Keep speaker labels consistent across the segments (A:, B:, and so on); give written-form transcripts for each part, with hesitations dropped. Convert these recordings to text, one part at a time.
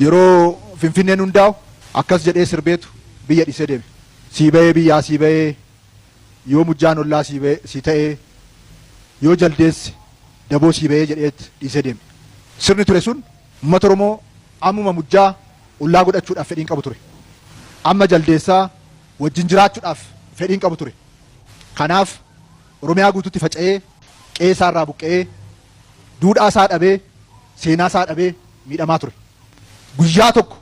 A: Yeroo Finfinneen hundaa'u akkas jedhee sirbeetu biyya dhiisee deeme. Sii bahee biyyaa sii bahee, yoo mujjaan ollaa sii bahee sii ta'ee, yoo jaldeessi daboo sii bahee jedheet dhiisee deeme. Sirni ture sun uummata Oromoo ammuma mujjaa ollaa godhachuudhaaf fedhiin qabu ture. Amma jaldeessaa wajjin jiraachuudhaaf fedhiin qabu ture. Kanaaf Oromiyaa guutuutti faca'ee, qe'ee isaarraa buqqa'ee, duudhaa isaa dhabee, seenaa isaa dhabee miidhamaa ture. Guyyaa tokko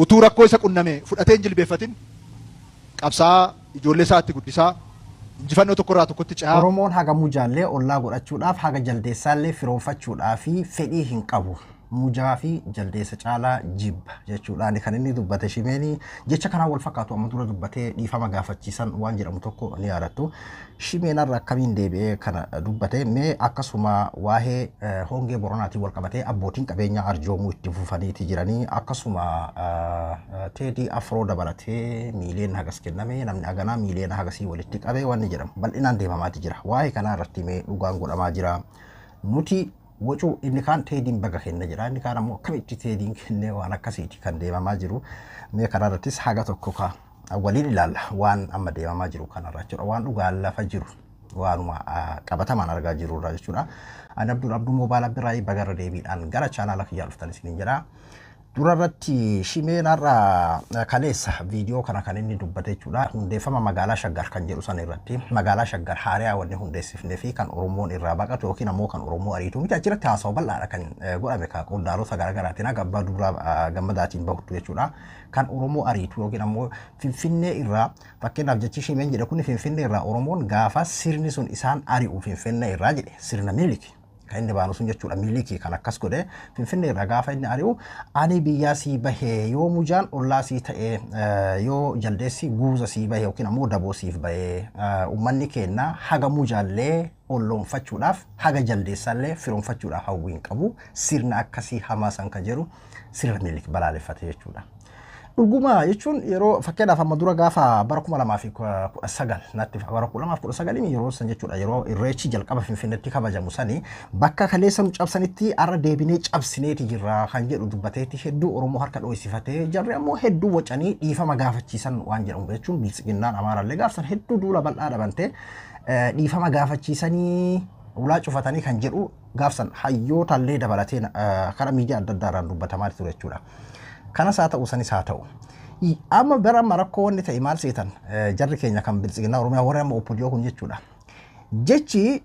A: utuu rakkoo isa qunname fudhatee hin jilbeeffatin qabsaa'aa, ijoollee isaa itti guddisaa, injifannoo tokkorraa tokkotti ce'aa.
B: Oromoon haga mujaallee ollaa godhachuudhaaf, haga jaldeessaallee firoonfachuudhaaf fedhii hin qabu. Mujaa fi jaldeessa caalaa jibba jechuudhaan kan inni dubbate Shimeenii. Jecha kanaan wal fakkaatu amma dura dubbatee dhiifama gaafachiisan waan jedhamu tokko ni yaadattu. Shimeen har'a akkamiin deebi'ee kana dubbate? Mee akkasuma waa'ee hongee Boranaatiin wal qabatee abbootiin qabeenyaa arjoomuu itti fufaniiti jiranii, akkasuma Teedii Afroo dabalatee miiliyoona hagas kenname, namni haganaa miiliyoona hagasii walitti qabee wanni jedhamu bal'inaan deemamaati jira. Waa'ee kanaa irratti mee dhugaan godhamaa jira? Nuti wacuu inni kaan Teediin baga kenne jedha, inni kaan ammoo akkamitti Teediin kennee, waan akkasiiti kan deemamaa jiru. Mee kanaa irrattis haga tokko ka waliin ilaalla, waan amma deemamaa jiru kanarra jechuudha, waan dhugaan lafa jiru, waanuma qabatamaan argaa jirurra jechuudha. Ani Abdul Abduu Moobaala biraa, bagarra deebiidhaan gara chaanaala kiyyaa dhuftan isiniin jedha. Dura irratti Shimeen har'a kaleessa viidiyoo kana kan inni dubbate jechuudha. Hundeeffama magaalaa Shaggar kan jedhu san irratti, magaalaa Shaggar haariyaa wanni hundeessifnee fi kan Oromoon irraa baqatu yookiin ammoo kan Oromoo ariitu miti. Achirratti haasawaa bal'aadha kan godhame, kan qondaalota garaagaraatiin haga abbaa duraa gammadaatiin bahuttu jechuudha. Kan Oromoo ariitu yookiin ammoo Finfinnee irraa, fakkeenyaaf jechi Shimeen jedhe kun, Finfinnee irraa Oromoon gaafa sirni sun isaan ari'u Finfinnee irraa jedhe, sirna Miniliki kan inni baanu sun jechuudha. Miniliki kan akkas godhe, Finfinnee irraa gaafa inni ari'u, ani biyyaa sii bahee, yoo mujaan ollaa sii ta'e, yoo jaldeessi guuza sii bahe yookiin ammoo daboo siif bahee, uummanni keenya haga mujaallee olloonfachuudhaaf, haga jaldeessaallee firoonfachuudhaaf hawwiin qabu, sirna akkasii hamaa san kan jedhu sirna Minilik balaaleffate jechuudha. Dhuguma jechuun yeroo fakkeenyaaf amma dura gaafa bara 2019 natti, bara 2019 yeroo san jechuudha, yeroo Irreechi jalqaba Finfinneetti kabajamu sani, bakka kaleessa nu cabsanitti har'a deebinee cabsineeti jirra kan jedhu dubbateetti hedduu Oromoo harka dho'isifatee, jarri ammoo hedduu wacanii dhiifama gaafachiisan waan jedhamu jechuun, biltsiginnaan Amaarallee gaafsan hedduu duula bal'aa dhabante dhiifama gaafachiisanii ulaa cufatanii kan jedhu gaafsan hayyootallee dabalatee karaa miidiyaa adda addaarraan dubbatamaa ture jechuudha. Kanas haa ta'u, sanis haa ta'u. Amma bara amma rakkoo wanni ta'e maal seetan, jarri keenya kan biltsiginnaa Oromiyaa warri amma OPDO kun jechuudha. Jechi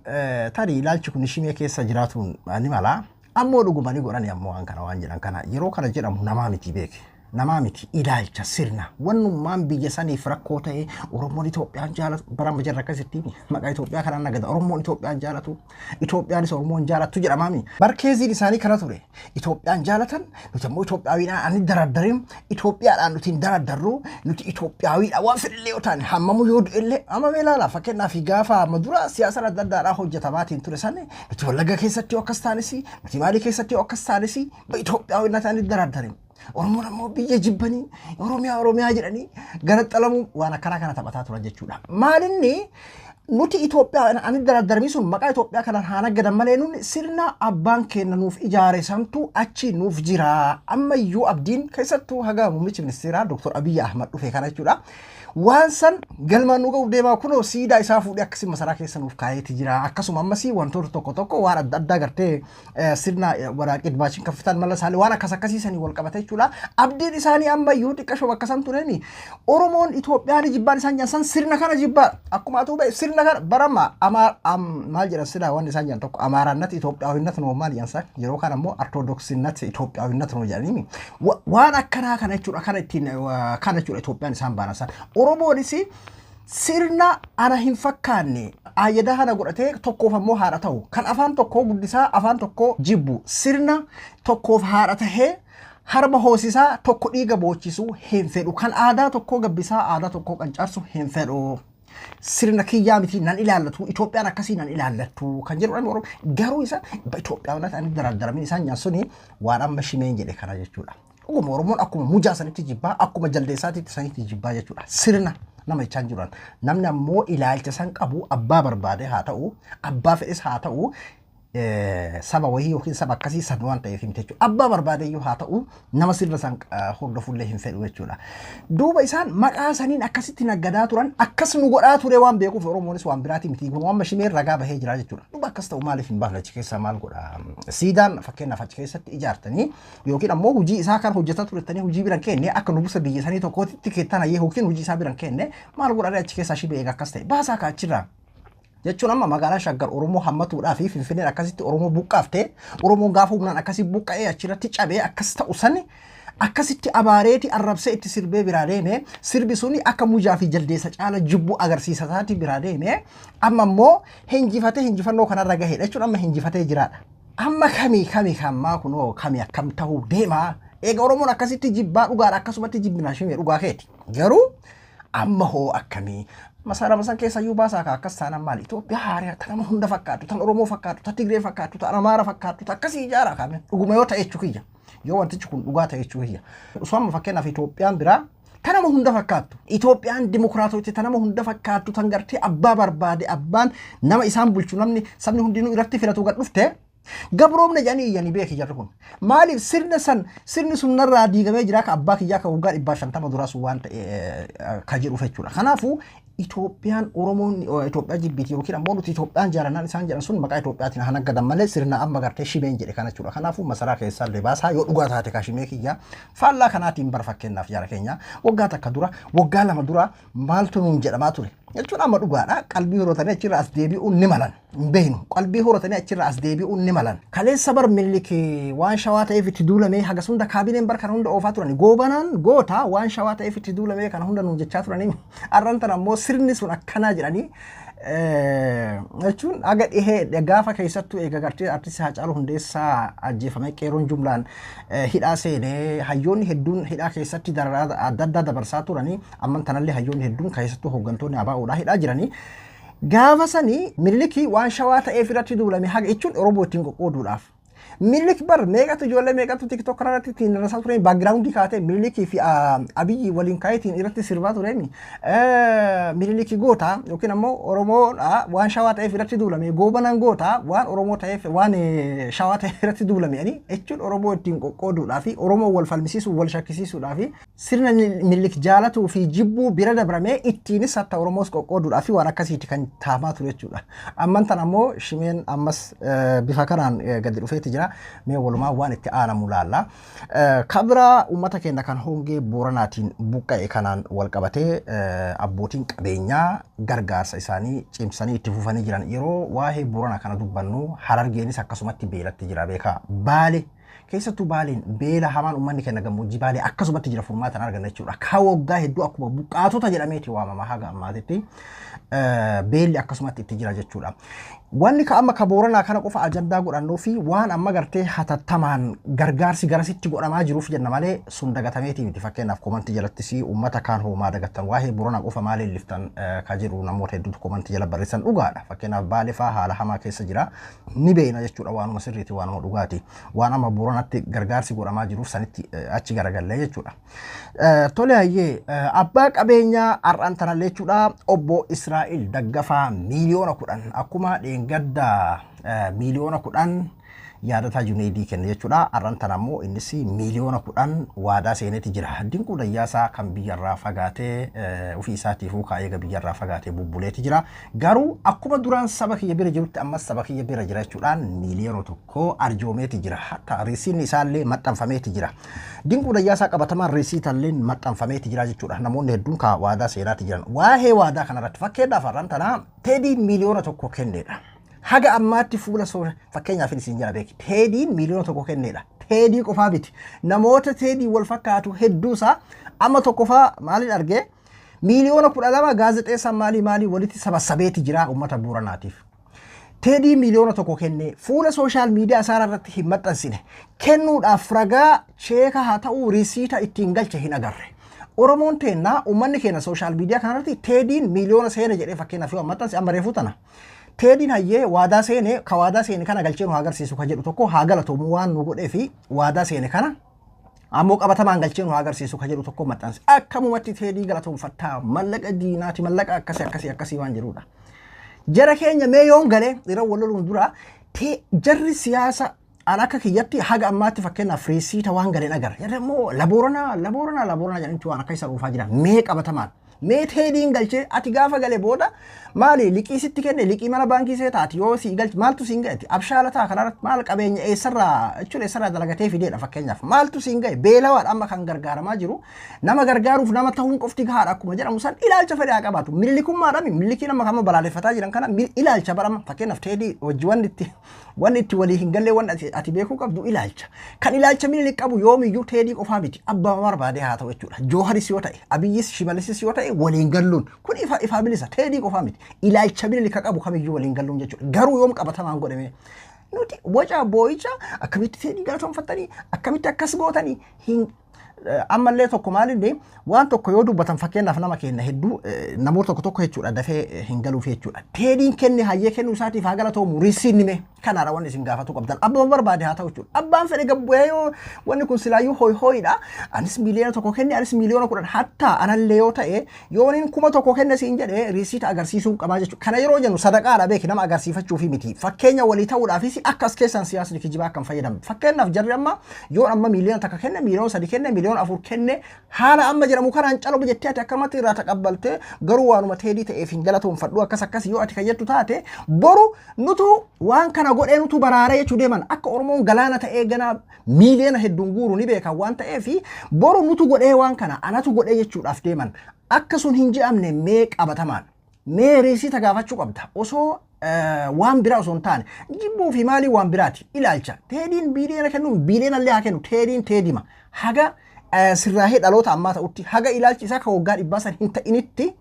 B: tarii ilaalchi kun Shimee keessa jiraatuun ni mala. Ammoo dhuguma ni godhani ammoo waan kana waan jedhan kana yeroo kana jedhamu namaa miti beeke. Namaa miti, ilaalcha sirna wannummaan biyya saniif rakkoo ta'e. Oromoon Itoophiyaan jaalatu, bara amma jarra akkasitti maqaa Itoophiyaa kanaan nagada, Oromoon Itoophiyaan jaalatu, Itoophiyaanis Oromoon jaalattu jedhamaami. Barkeeziin isaanii kana ture. Itoophiyaan jaalatan, nuti ammoo Itoophiyaawiidhaan ani daraddarin, Itoophiyaadhaan nuti hin daraddarru, nuti Itoophiyaawiidha waan fedhillee yoo taane, hammamu yoo du'ellee. Amma mee ilaala, fakkeenyaaf gaafa amma dura siyaasa adda addaadhaa hojjetamaatiin ture sani, nuti Wallagga keessatti yoo akkas taanis, nuti maalii keessatti yoo akkas taanis, Itoophiyaawwiin ani daraddarin. Oromoon ammoo biyya jibbanii Oromiyaa Oromiyaa jedhanii gara xalamuu waan akkanaa kana taphataa turan jechuudha. Maalinni nuti Itoophiyaa ani daraddarmii sun maqaa Itoophiyaa kanaan haa naggadan malee, nuni sirna abbaan keenya nuuf ijaare santu achi nuuf jira. Ammayyuu abdiin keessattuu haga muummichi ministeeraa Dr. Abiyyi Ahmad dhufe kana jechuudha. Waan san galmaan nu ga'uuf deemaa, kunoo siidaa isaa fuudhee akkasii masaraa keessa nuuf kaayeeti jira. Akkasuma ammasii wantoota tokko tokko waan adda addaa gartee sirna waraaqii baashin kaffitaan mala isaanii waan akkas akkasii sanii wal qabate jechuudha. Abdiin isaanii ammayyuu xiqqashoo bakka san tureeni. Oromoon Itoophiyaan jibbaan isaan jedhan san sirna kana jibbaa. Akkuma atuu ba'e sirna kana barama maal jedhan silaa, wanni isaan jedhan tokko Amaaraannat Itoophiyaawwinnat noo maal jedhan san, yeroo kana immoo Ortodoksinnat Itoophiyaawwinnat noo jedhanii waan akkanaa kana jechuudha, kana ittiin kana jechuudha Itoophiyaan isaan baanan san. Oromoonis sirna ana hin fakkaanne ayyadaa kana godhatee tokkoof ammoo haadha ta'u, kan afaan tokkoo guddisaa afaan tokkoo jibbu, sirna tokkoof haadha tahee harma hoosisaa tokko dhiiga boochisuu hin fedhu, kan aadaa tokkoo gabbisaa aadaa tokkoo qancarsu hin fedhu. Sirna kiyyaa miti, nan ilaallatu, Itoophiyaan akkasii nan ilaallattu kan jedhu Oromoo. Garuu isa Itoophiyaan ani daraddaramin isaan nyaatsuni waan amma Shimeen jedhe kana jechuudha. Dhuguma Oromoon akkuma mujaa sanitti jibbaa, akkuma jaldeessaatitti sanitti jibbaa jechuudha. Sirna nama jechaan jiran. Namni ammoo ilaalcha san qabu abbaa barbaade haa ta'u, abbaa fedhes haa ta'u, Saba wayii yookiin saba akkasii san waan ta'eef himte jechuudha. Abbaa barbaadeyyuu haa ta'u nama sirna san hordofullee hin fedhu jechuudha. Duuba isaan maqaa saniin akkasitti naggadaa turan, akkas nu godhaa ture waan beekuuf Oromoonis waan biraati miti. Kun waan Shimeen ragaa bahee jira jechuudha. Duuba akkas ta'u maaliif hin baafne? Achi keessaa maal godha? Siidaan fakkeenyaaf achi keessatti ijaartanii yookiin ammoo hojii isaa kan hojjetaa turettanii hojii biran kenne, akka nubusa biyya sanii tokkootti kettan hayyee, yookiin hojii isaa biran kenne maal godha achi keessaa? Shibee eega akkas ta'e baasaa kaachirraa. Jechuun amma magaalaa Shaggar Oromoo hammatuudhaa fi Finfinneen akkasitti Oromoo buqqaaftee, Oromoon gaafa humnaan akkasii buqqa'ee achirratti cabee akkas ta'u sani akkasitti abaareeti arrabsee itti sirbee biraa deeme. Sirbi suni akka mujaa fi jaldeessa caala jibbuu agarsiisataati biraa deeme. Amma immoo hinjifatee hinjifannoo kanarra gaheedha jechuun amma hinjifatee jiraadha. Amma kamii kamii kammaa kunoo kamii akkam ta'uu deema? Eega Oromoon akkasitti jibbaa, dhugaadha, akkasumatti jibbina Shimee, dhugaa keeti. Garuu amma hoo akkamii masaara san keessa iyyuu baasaa ka akkas taanaan maali? Itoophiyaa haaraa ta nama hunda fakkaatu, tan Oromoo fakkaatu, ta Tigree fakkaatu, ta Amaara fakkaatu, ta akkasii ijaaraa kaame dhuguma yoo ta'e jechuu kiyya. Yoo wantichi kun dhugaa ta'e jechuu kiyya. Osoo amma fakkeenyaaf Itoophiyaan biraa ta nama hunda fakkaattu. Itoophiyaan dimokiraatota ta nama hunda fakkaattu, tan gartee abbaa barbaade abbaan nama isaan bulchu, namni sabni hundinuu irratti filatu gad dhufte, gabroomna jedhanii iyyanii beeki jarri kun. Maaliif sirna san, sirni sun narraa diigamee jira, ka abbaa kiyyaa ka waggaa 150 duraa sun waan ta'e ka jedhuuf jechuudha. Kanaafuu Itoophiyaan Oromoon Itoophiyaa jibbiti yookiin ammoo nuti Itoophiyaan jaalannaan isaan jedhan sun maqaa Itoophiyaatiin haa naggadan malee sirna amma gartee Shimeen jedhe kana jechuudha. Kanaafuu masaraa keessaa illee baasaa yoo dhugaa taate ka Shimee kiyya. Faallaa kanaatiin bara fakkeenyaaf jaara keenya waggaa 1 dura, waggaa 2 dura maaltu nuun jedhamaa ture? Jechuun amma dhugaadha, qalbii horatanii achirra as deebi'uun ni malan. Hin beeknu, qalbii horatanii achirra as deebi'uun ni malan. Kaleessa bar Minilik waan Shawaa ta'eef itti duulamee hagas hunda kaabineen bar kana hunda oofaa turani. Goobanaan goota waan Shawaa ta'eef itti duulamee kana hunda nuun jechaa turanii, arran tan ammoo sirni sun akkanaa jedhanii jechuun aga dhihee gaafa keessattuu eega gartee artistii Haacaaluu Hundeessaa ajjeefamee, qeeroon jumlaan hidhaa seenee, hayyoonni hedduun hidhaa keessatti dararaa adda addaa dabarsaa turanii, amman tanallee hayyoonni hedduun keessattuu hooggantoonni ABOdhaa hidhaa jiranii. Gaafa sanii Minilikii waan Shawaa ta'eef irratti duulame haga jechuun Oromoo ittiin qoqqooduudhaaf. Minilik bar meeqatu ijoollee meeqatu TikTok kanarratti ittiin rasaa ture, background kaatee Minilikii fi Abiyyi waliin kaa'ee ittiin irratti sirbaa tureemi. Minilikii goota yookiin ammoo Oromoodha waan Shawaa ta'eef irratti duulame, Goobanaan goota waan Oromoo ta'eef, waan Shawaa ta'eef irratti duulame jechuun Oromoo ittiin qoqqooduudhaa fi Oromoo wal falmisiisuu, wal shakkisiisuudhaa fi sirna Minilik jaalatuu fi jibbuu bira dabramee ittiinis hatta Oromoos qoqqooduudhaa fi waan akkasiiti kan taamaa ture jechuudha. Amman tan ammoo Shimeen ammas bifa kanaan gadi dhufeeti jira. Mee walumaa waan itti aanamu laalla. Kabira uummata keenya kan hongee Booranaatiin buqqa'e kanaan wal qabatee abbootiin qabeenyaa gargaarsa isaanii cimsanii itti fufanii jiran. Yeroo waa'ee Booranaa kana dubbannu Harargeenis akkasumatti beelatti jira beekaa. Baale keessattuu, Baaleen beela hamaan uummanni keenya gammoojjii Baalee akkasumatti jira, furmaatan arganna jechuudha. Ka waggaa hedduu akkuma buqqaatota jedhameeti waamama, haga ammaatitti beelli akkasumatti itti jira jechuudha. Wanni ka amma ka Booranaa kana qofa ajandaa godhannuu fi waan amma gartee hatattamaan gargaarsi garasitti godhamaa jiruuf jenna malee sun dagatameeti miti. Fakkeenyaaf comment jalattis uummata kaan hoomaa dagattan, waa'ee Booranaa qofa maaliin liftan ka jedhu namoota hedduutu comment jala barreessan, dhugaadha. Fakkeenyaaf Baalee fa'aa haala hamaa keessa jira. Ni beekna jechuudha, waanuma sirriiti, waanuma dhugaati. Waan amma Booranatti gargaarsi godhamaa jiruuf sanitti achi garagallee jechuudha. Tole hayyee, abbaa qabeenyaa har'aan tanallee jechuudha obbo Israa'el Daggafaa 10 miiliyoona akkuma dheengadda 10 miiliyoona Yaadataa Juneedii kenne jechuudha. Har'aan tana ammoo innis 10 miiliyoona waadaa seeneeti jira. Dinquu Dayyaasaa kan biyyarraa fagaatee ofii isaatiifuu kaa'ee biyyarraa fagaatee bubbuleeti jira. Garuu akkuma duraan saba kiyya bira jirutti ammas saba kiyya bira jira jechuudhaan 1 miiliyoona arjoomeeti jira. Hatta risiin isaallee maxxanfameeti jira. Dinquu Dayyaasaa qabatamaan risiitallee maxxanfameeti jira jechuudha. Namoonni hedduun ka waadaa seenaati jiran. Waa'ee waadaa kanarratti fakkeenyaaf har'aan tana Teediin 1 miiliyoona kenneedha. Haga ammaatti fuula fakkeenyaaf isin jira beeki. Teediin 1 miiliyoona kenneedha. Teedii qofaa miti. Namoota Teedii wal fakkaatu hedduusaa amma tokkofaa maaliin argee, 12 miiliyoona gaazexeessaan maalii maalii walitti sabassabeeti jira uummata Booranaatiif. Teedii 1 miiliyoona kennee fuula social media isaa irratti hin maxxansine. Kennuudhaaf ragaa cheeka haa ta'uu risiita ittiin galche hin agarre. Oromoon teennaa, uummanni keenya social media kanarratti Teediin miiliyoona seene jedhee fakkeenyaaf yoo maxxanse amma reefuu tana. Teediin hayyee waadaa seene, ka waadaa seene kana galchee nu haa agarsiisu ka jedhu tokko haa galatoomu waan nu godhee fi waadaa seene kana ammoo qabatamaan galchee nu haa agarsiisu ka jedhu tokko maxxanse. Akkamumatti Teedii galatoonfattaa, mallaqa diinaati, mallaqa akkasii akkasii akkasii waan jedhudha. Jara keenya mee yoon galee irra wal loluun dura Jarri siyaasa an akka kiyyatti haga ammaatti fakkeenyaaf risiita waan galeen agarra. Jarri immoo labooranaa labooranaa labooranaa jedhanitti waan akka isa dhuufaa jira. Mee qabatamaan. Mee Teediin galchee ati gaafa gale booda maali liqii sitti kenne, liqii mana baankii see taati yoo si galche maaltu siin ga'e? Abshaala ta'a kanarratti maal qabeenya eessarraa jechuun eessarraa dalagatee fideedha? Fakkeenyaaf maaltu siin ga'e? Beelawaadha amma kan gargaaramaa jiru. Nama gargaaruuf nama ta'uun qofti gahaadha akkuma jedhamu san, ilaalcha fedhe haa qabaatu. Milikummaadhaan Minilikiin amma kan balaaleffataa jiran kana ilaalcha barama. Fakkeenyaaf Teedii hojii wanni itti walii hin galle, wanni ati beekuu qabdu ilaalcha. Kan ilaalcha Minilik qabu yoomiyyuu Teedii qofaa miti, abbaa barbaade haa ta'u jechuudha. Jooharis yoo ta'e, Abiyyis, Shimalisis yoo ta'e waliin galluun kun ifa ifaa bilisa. Teedii qofaa miti, ilaalcha Minilik qabu kamiyyuu waliin galluun jechuudha. Garuu yoom qabatamaan godhame? Nuti waca boo'icha akkamitti Teedii galatoonfattanii, akkamitti akkas gootanii hin ammallee tokko maalinni waan tokko yoo dubbatan, fakkeenyaaf nama kenna hedduu namoota tokko tokko jechuudha, dafee hin galuuf jechuudha. Teediin kenne, hayyee, kennuu isaatiif haa galatoomu, risiin nime kanaadha wanni isin gaafatu qabdan. Abbaan barbaade haa ta'u jechuudha. Abbaan fedhe gabbu'ee yoo wanni kun silaayyuu hooyi hooyidha. Anis 1 miliyoona kenne, anis 10 miliyoona hattaa anallee yoo ta'e, yooniin 1000 kenne siin jedhee risiita agarsiisuu qabaa jechuudha. Kana yeroo jennu sadaqaadha beeki, nama agarsiifachuufi miti. Fakkeenya walii ta'uudhaafis akka as keessan siyaasni kijibaa akka hin fayyadamne. Fakkeenyaaf jarri amma yoo amma 1 miliyoona kenne, 3 miliyoona kenne, 4 miliyoona kenne, haala amma jedhamu kanaan calu jettee ati akkamatti irraa taqabbaltee, garuu waanuma Teedii ta'eef hin galatoonfadhu akkas akkas yoo ati kayyattu taate, boru nutu waan kana godhee nutu baraaree jechuu deeman. Akka Oromoon galaana ta'ee ganaa miiliyoona hedduun guuru ni beekan waan ta'eef, boru nutu godhee waan kana anatu godhee jechuudhaaf deeman. Akka sun hin je'amne mee qabatamaan mee risiita gaafachuu qabda. Osoo waan biraa osoo hin taane, jibbuu fi maalii waan biraati, ilaalcha Teediin biiliyoona kennuun biiliyoona illee haa kennu, Teediin Teedima. Haga sirraahee dhaloota ammaa ta'utti, haga ilaalchi isaa ka waggaa 100 san hin ta'initti,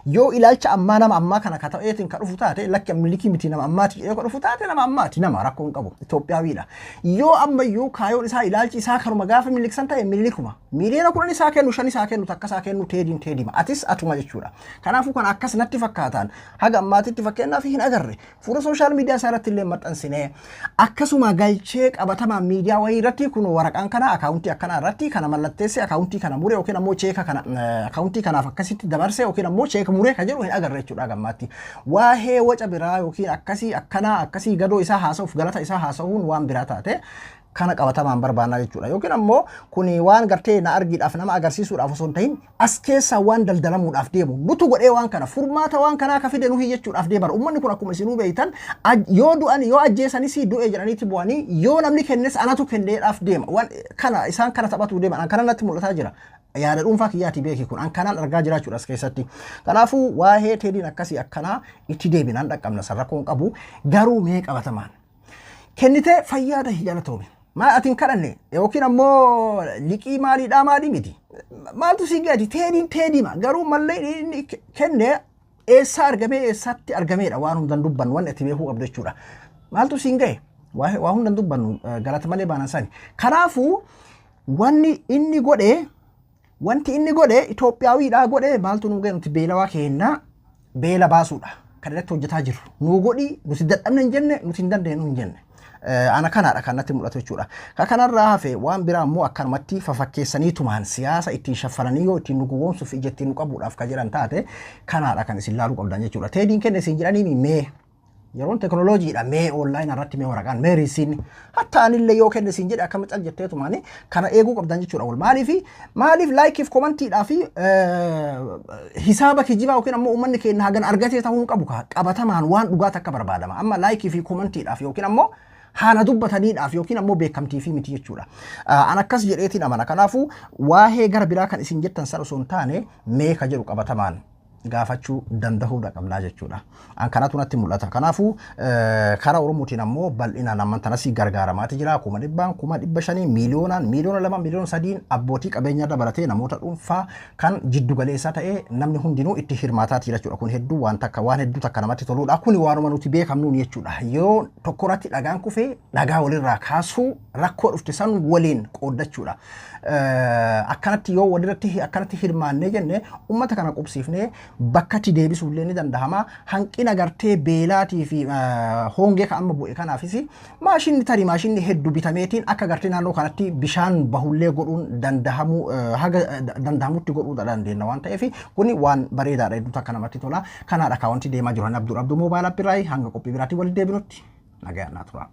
B: yoo ilaalcha ammaa nama ammaa kana ka ta'eetiin ka dhufu taate, lakki Milikii miti, nama ammaati jedhee ka dhufu taate, nama ammaati, nama rakkoo hin qabu, Itoophiyaawiidha. Yoo ammayyuu kaayoon isaa, ilaalchi isaa kanuma gaafa Miliksan ta'e, Mililikuma. 10 miliyoona isaa kennu, 5 isaa kennu, 1 isaa kennu, Teediin Teedima. Atis atuma jechuudha. Kanaafuu kan akkas natti fakkaataan haga ammaatitti fakkeenyaaf hin agarre. Fuula social media isaa irratti illee maxxansinee akkasuma galchee qabatamaa miidiyaa wayii irratti kun waraqaan kana akaawuntii akkanaa irratti kana mallatteesse, akaawuntii kana mure yookiin ammoo cheeka kana akaawuntii kanaaf akkasitti dabarse yookiin ammoo cheeka mure ka jedhu hin agarre jechuudha gammaatti. Waa'ee waca biraa yookiin akkasii akkanaa akkasii gadoo isaa haasa'uuf galata isaa haasa'uun waan biraa taate, kana qabatamaan barbaannaa jechuudha. Yookiin ammoo kuni waan gartee na argiidhaaf nama agarsiisuudhaaf osoo hin ta'in, as keessaa waan daldalamuudhaaf deemu, nutu godhee waan kana, furmaata waan kanaa ka fide nuhi jechuudhaaf deeman. Uummanni kun akkuma isinuu beektan yoo du'an, yoo ajjeesanis du'e jedhaniiti bu'anii, yoo namni kennes anatu kenneedhaaf deema. Waan kana isaan kana taphatuu deeman an kana natti mul'ataa jira. Yaada dhuunfaa kiyyaati beeki, kun an kanaan argaa jiraachuudha as keessatti. Kanaafuu waa'ee Teediin akkasii akkanaa itti deebinaan dhaqqabna, san rakkoo hin qabu, garuu mee qabatamaan. Kennitee fayyaa tahi, galatoomi. Maal ati hin kadhanne yookiin ammoo liqii maaliidhaa maalii miti. Maaltu si gadi? Teediin Teediima, garuu mallee inni kenne eessaa argamee, eessatti argameedha, waan hundan dubbannu wanni ati beekuu qabdu jechuudha. Maaltu siin gahe? Waa hundan dubbannu galata malee baanan sani. Kanaafuu wanni inni godhe, wanti inni godhe Itoophiyaawiidhaa godhe, maaltu nu gahe? Nuti beelawaa keennaa beela baasuudha kan irratti hojjetaa jirru. Nu godhi nuti dadhabne hin jenne, nuti hin dandeenyu hin jenne. Ana kanaadha kan natti mul'atu jechuudha. Ka kanarraa hafe waan biraa immoo akkanumatti fafakkeessanii tumaan siyaasa ittiin shaffananii yoo ittiin nu gowwoomsuuf ija ittiin nu qabuudhaaf ka jedhan taate, kanaadha kan isin laaluu qabdan jechuudha. Teediin kenne isin jedhanii, mee yeroon teknooloojiidha, mee online irratti, mee waraqaan, mee risiin, hatta anillee yoo kenne isin jedhe akkama cal jetteetumaani kana eeguu qabdan jechuudha. Wal maaliif maaliif likeiif commentiidhaa fi hisaaba kijibaa yookiin ammoo uummanni keenya hagan argatee ta'uu hin qabu, qabatamaan waan dhugaa takka barbaadama. Amma likeii fi commentiidhaaf yookiin ammoo haala dubbataniidhaaf yookiin ammoo beekamtii fi miti jechuudha. An akkas jedheetiin amana. Kanaafuu waa'ee gara biraa kan isin jettan sana osoo hin taane, mee ka jedhu qabatamaan gaafachuu danda'uudha qabnaa jechuudha. An kanatu natti mul'ata. Kanaafuu karaa Oromootiin ammoo bal'inaan amman tanas gargaaramaati jira. 100,000n, 500,000n, miiliyoonaan, 2 miliyoona, 3 miliyoona abbootii qabeenyaa dabalatee namoota dhuunfaa kan jiddu galeessaa ta'e namni hundinuu itti hirmaataati jira jechuudha. Kun hedduu waan takka, waan hedduu takka namatti toludha. Kuni waanuma nuti beekamnuun jechuudha. Yoo tokkorratti dhagaan kufee dhagaa walirraa kaasuu, rakkoo dhufte san waliin qooddachuudha. Akkanatti yoo walirratti akkanatti hirmaannee jenne, uummata kana qubsiifnee bakkatti deebisuu illee ni danda'ama. Hanqina gartee beelaatii fi hongee kan amma bu'e kanaafis maashinni, tarii maashinni hedduu bitameetiin akka gartee naannoo kanatti bishaan bahullee godhuun dandahamuu, haga dandahamutti godhuu dandeenya waan ta'eef, kuni waan bareedaadha, hedduu takka namatti tola. Kanaadha kan wanti deemaa jiru. Abduu Abduu Mobile App irraa hanga qophii biraatiin walitti deebinutti. Nagayaan naa turaa.